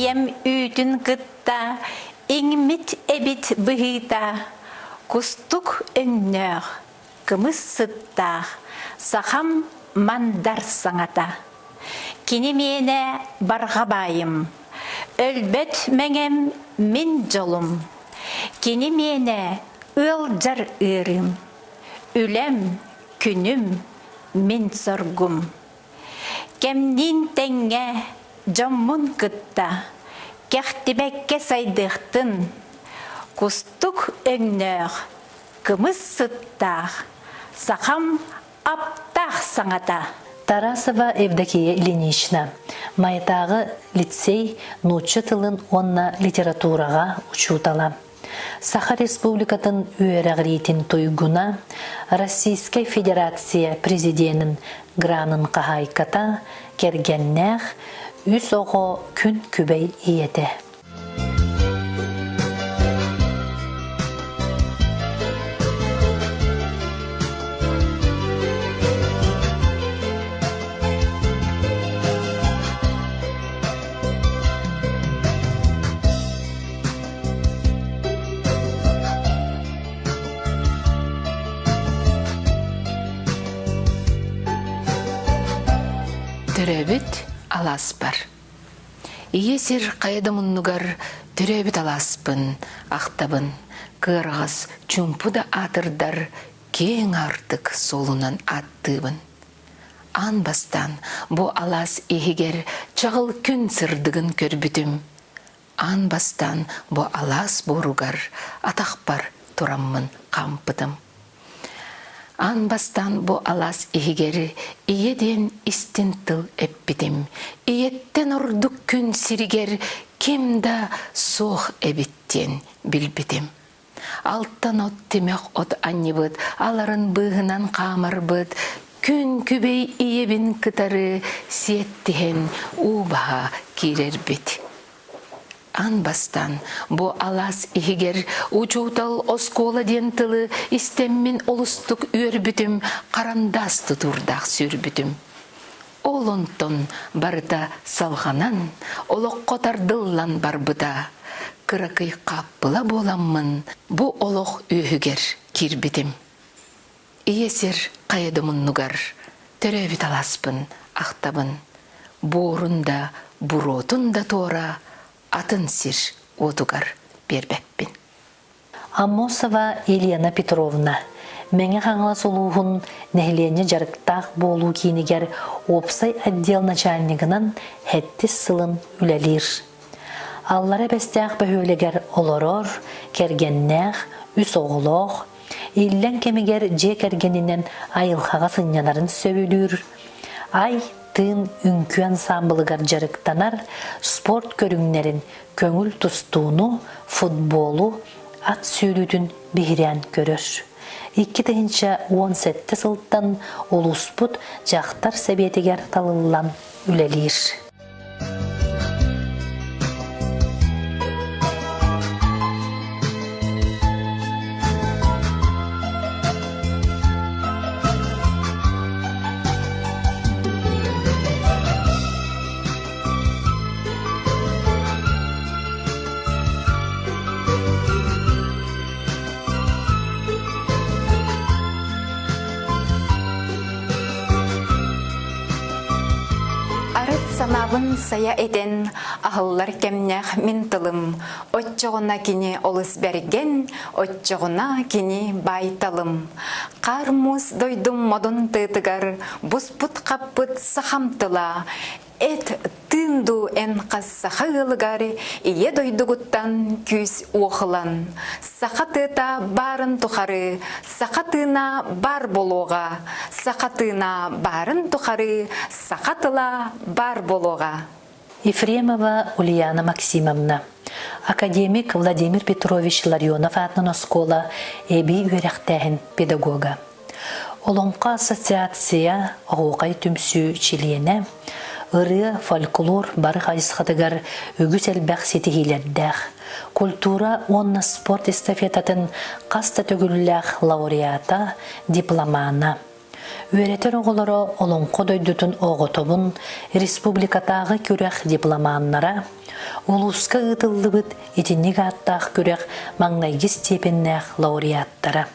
Ийэм үүтүн кытта иҥмит эбит быһыыта, кустук өҥнөөх, кымыс сыттаах, сахам мандар саҥата. Кини миэнэ барҕа баайым, өлбөт мэҥэм мин дьолум. Кини миэнэ ыалдьар ыарыым, үлэм, күнүм, мин соргум. Кэмниин тэҥҥэ дьоммун кытта кэхтибэккэ сайдыахтын, кустук өҥнөөх, кымыс сыттаах, сахам аптаах саҥата. Тарасова Евдокия Ильинична, Майатааҕы лицей нуучча тылын уонна литератураҕа учуутала. Саха Республикатын үөрэҕириитин туйгуна, Российскай Федерация Президенин гранын хаһаайката, кэргэннээх, үс оҕо күн күбэй ийэтэ. Төрөөбүт алааспар. Ийэ сир хайа да муннугар төрөөбүт алааспын ахтабын, кыараҕас чуумпу да аатырдар киэҥ аартык суолунан ааттыыбын. Аан бастаан бу алаас иһигэр чаҕыл күн сырдыгын көрбүтүм. Аан бастаан бу алаас буоругар атахпар тураммын хаампытым. Аан бастаан бу алаас иһигэр ийэ диэн истин тыл эппитим. Ийэттэн ордук күн сиригэр ким да суох эбит диэн билбитим. Алтан от тимэх от анньыбыт, аларын быыһынан хаамарбыт, күн күбэй ийэбин кытары сиэттиһэн уу баһа киирэрбит. Аан бастаан бу алаас иһигэр учуутал оскуола диэн тылы истэммин олустук үөрбүтүм, харандаас тутуурдаах сүүрбүтүм. Ол онтон барыта салҕанан, олоххо тардыллан барбыта. Кыракый хааппыла буоламмын бу олох үөһүгэр киирбитим. Ийэ сир хайа да муннугар төрөөбүт алааспын ахтабын. Буорун да, буруотун да туора атын сир уотугар биэрбэппин. Аммосова Елена Петровна, Мэҥэ Хаҥалас улууһун нэһилиэнньэ дьарыктаах буолуу киинигэр уопсай отдел начальнигынан сэттис сылын үлэлиир. Аллара Бэстээх бөһүөлэгэр олорор, кэргэннээх, үс оҕолоох, иллэҥ кэмигэр дьиэ кэргэнинэн айылҕаҕа сынньанарын сөбүлүүр, ай тыын үҥкүү ансаамбылыгар дьарыктанар, спорт көрүҥнэрин көҥүл тустууну, футболу, ат сүүрүүтүн биһирээн көрөр. 2017 сылтан улууспут дьахтар сэбиэтигэр талыллан үлэлиир. Арыт санаабын сайа этэн, аһыллар кэмнээх мин тылым, оччоҕуна кини олус бэргэн, оччоҕуна кини баай-талым. Хаар муус дойдум модун тыатыгар буспут-хаппыт сахам тыла, Эт тыын дуу эн хас саха ыалыгар ийэ дойдугуттан күүс уохулан. Саха тыата баарын тухары, саха тыына баар буолуоҕа. Саха тыына баарын тухары, саха тыла баар буолуоҕа. Ефремова Ульяна Максимовна, академик Владимир Петрович Ларионов аатынан оскуола эбии үөрэхтээһин педагога. Олоҥхо ассоциация оһуохай түмсүү чилиэнэ, ырыа, фольклор бары хайысхатыгар үгүс элбэх ситиһиилэрдээх, культура уонна спорт эстафетатын хас да төгүллээх лауреата, дипломана. Үөрэтэр оҕолоро Олоҥхо дойдутун оҕотобун республикатааҕы күрэх дипломаннара, Улууска ыытыллыбыт итинник ааттаах күрэх маҥнайгы степеннээх лауреаттара.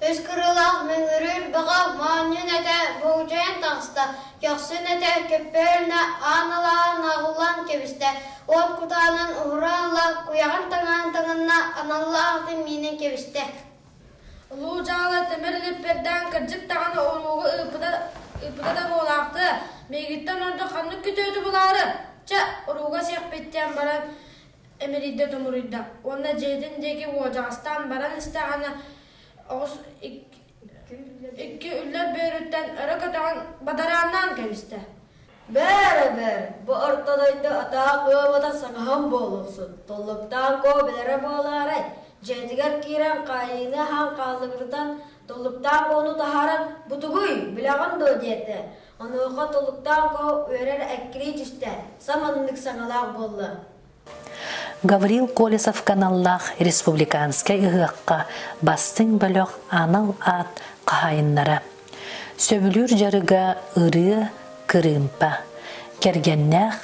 Үс кырыылаах мөҥүрүүр бөҕө моонньун этэ бугдьайан таҕыста, көхсүн этэ көппөөрүнэ аан алааһын аҕыллан кэбистэ, уот кутаанан уһураан ыла, куйаҕын таҥаһын таҥынна, аналлаах атын миинэн кэбистэ. Улуу дьаалы тимир липпэрдээн кырдьык даҕаны урууга ыыппыта, ыыппыта да буолаахтыа, миигиттэн ордук ханнык күтүөтү булаары, чэ, урууга сиэхпит диэн баран эмирийдэ тумуруйда уонна дьиэтин диэки уодьаҕастаан баран истэҕинэ оҕус икки үллэр бүөрүттэн өрө көтөҕөн бадарааннаан кэбистэ. Бээрэ бээр, бу орто дойду атаах ыабата саҥаһым буолуохсун, туллуктаан куо билэрэ буолаарай, дьиэтигэр киирэн хаайыыны аһаан хааллыбытытан туллуктаан куону таһааран бу тугуй, билэҕин дуо диэтэ. Онуоха туллуктаан куо үөрэр эккирии түстэ, саманнык саҥалаах буолла. Гаврил Колесов каналлаах республиканскай ыһыахха бастыҥ бөлөх анал аат хаһаайыннара. Сөбүлүүр дьарыга ырыа, кырыымпа. Кэргэннээх,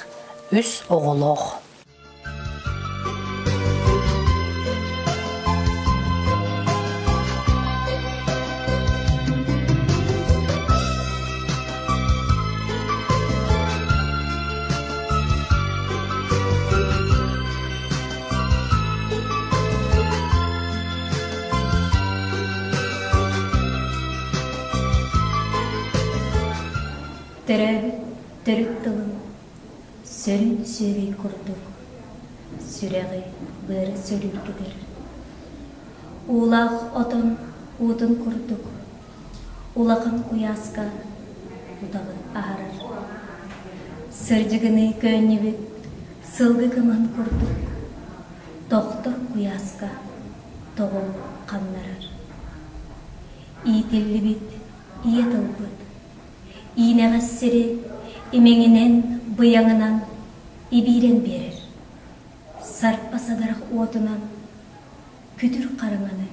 үс оҕолоох. Төрөөбүт төрүт тылым сөрүн сүөгэй курдук сүрэҕи быары сөрүүргэтэр. Уулаах отон уутун курдук улахан куйааска утаҕы аһарар. Сырдьыгыныы көөнньүбүт сылгы кымыһын курдук тохтор куйааска тоҕо ханнарар. Иитиллибит ийэ тылбыт иинэҕэс сири имэҥинэн, быйаҥынан ибиирэн биэрэр. Сарпа садарах уотунан күтүр хараҥаны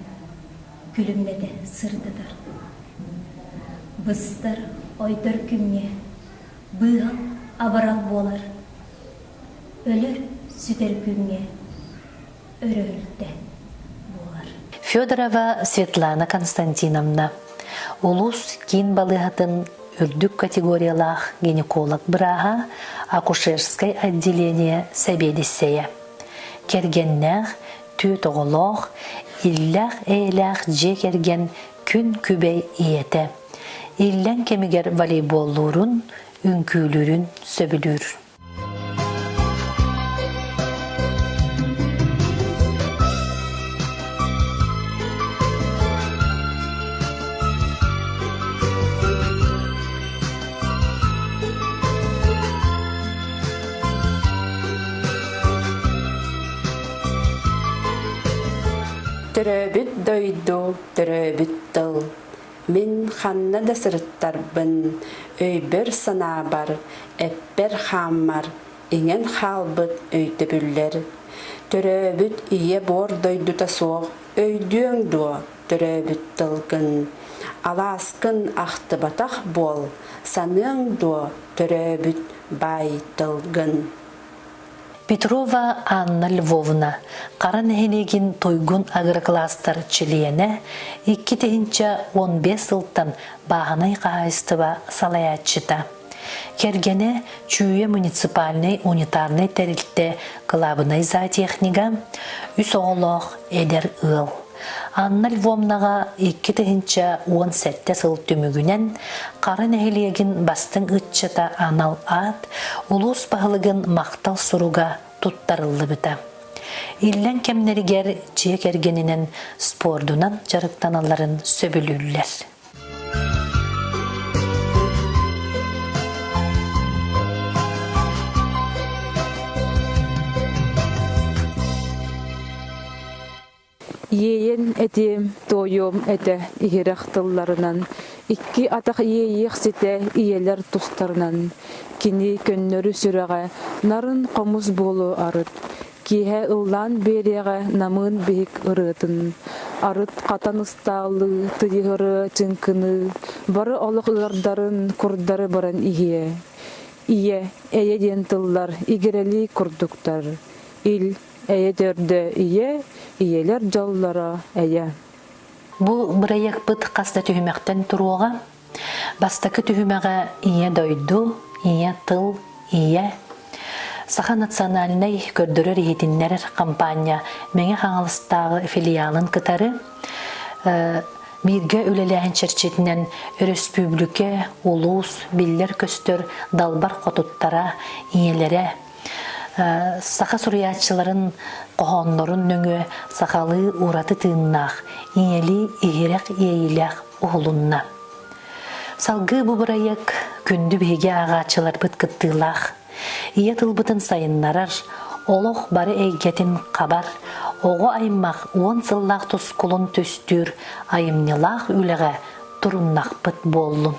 күлүмнэтэ сырдатар. Быстар ойдор күҥҥэ быыһал абырал буолар, өлөр сүтэр күҥҥэ өрөһүлтэ буолар. Федорова Светлана Константиновна улуус киин балыыһатын үрдүк категориялаах гинеколог бырааһа, акушерскай отделение сэбиэдиссэйэ. Кэргэннээх, түөрт оҕолоох, иллээх-эйэлээх дьиэ кэргэн күн күбэй ийэтэ. Иллэҥ кэмигэр волейболлуурун, үҥкүүлүүрүн сөбүлүүр. Төрөөбүт дойду, төрөөбүт тыл. Мин ханна да сырыттарбын, өйбөр-санаабар, эппэр-хааммар иҥэн хаалбыт өйдөбүллэр. Төрөөбүт ийэ буор дойдута суох өйдүөҥ дуо төрөөбүт тылгын? Алааскын ахтыбатах буол, саныаҥ дуо төрөөбүт баай тылгын? Петрова Анна Львовна Хара нэһилиэгин Туйгун агрокластер чилиэнэ, 2015 сылтан бааһынай хаһаайыстыба салайааччыта. Кэргэнэ Чүүйэ муниципальнай унитарнай тэрилтэ кылаабынай зоотехнига, үс оҕолоох эдэр ыал. Анна Львовнаҕа 2017 сыл түмүгүнэн Хара нэһилиэгин бастыҥ ыччата анал аат, улуус баһылыгын махтал суруга туттарыллыбыта. Иллэҥ кэмнэригэр дьиэ кэргэнинэн спордунан дьарыктаналларын сөбүлүүллэр. Иэйэн этиэм, туойуом этэ иһирэх тылларынан, икки атах иэйиэх ситэ ийэлэр тустарынан. Кини көннөрү сүрэҕэ нарын хомус буолуо арыт, киэһэ ыллаан биэриэҕэ намыын биһик ырыатын. Арыт хатан ыстааллыы, тыйыһырыа, чыҥкыныы, бары олох ыардарын курдары баран иһиэ. Ийэ, эйэ диэн тыллар игирэлии курдуктар. Ил, Эйэ төрдө ийэ, ийэлэр дьоллоро эйэ. Бу бырайыакпыт хас да түһүмэхтэн туруоҕа. Бастакы түһүмэҕэ Ийэ дойду, Ийэ тыл, Ийэ Саха национальнай көрдөрөр-иһитиннэрэр хампаанньа Мэҥэ Хаҥаластааҕы филиалын кытары бииргэ үлэлээһин чэрчитинэн өрөспүүбүлүкэ, улуус биллэр-көстөр далбар хотуттара, ийэлэрэ Саха суруйааччыларын хоһооннорун нөҥүө сахалыы ураты тыыннаах, ийэлии иһирэх иэйиилээх уһулунна. Салгыы бу бырайыак күндү биһиги ааҕааччыларбыт кыттыылаах, ийэ тылбытын сайыннарар, олох бары эйгэтин хабар, оҕо аймах уон сыллаах тускулун түстүүр айымньылаах үлэҕэ туруннахпыт буоллун.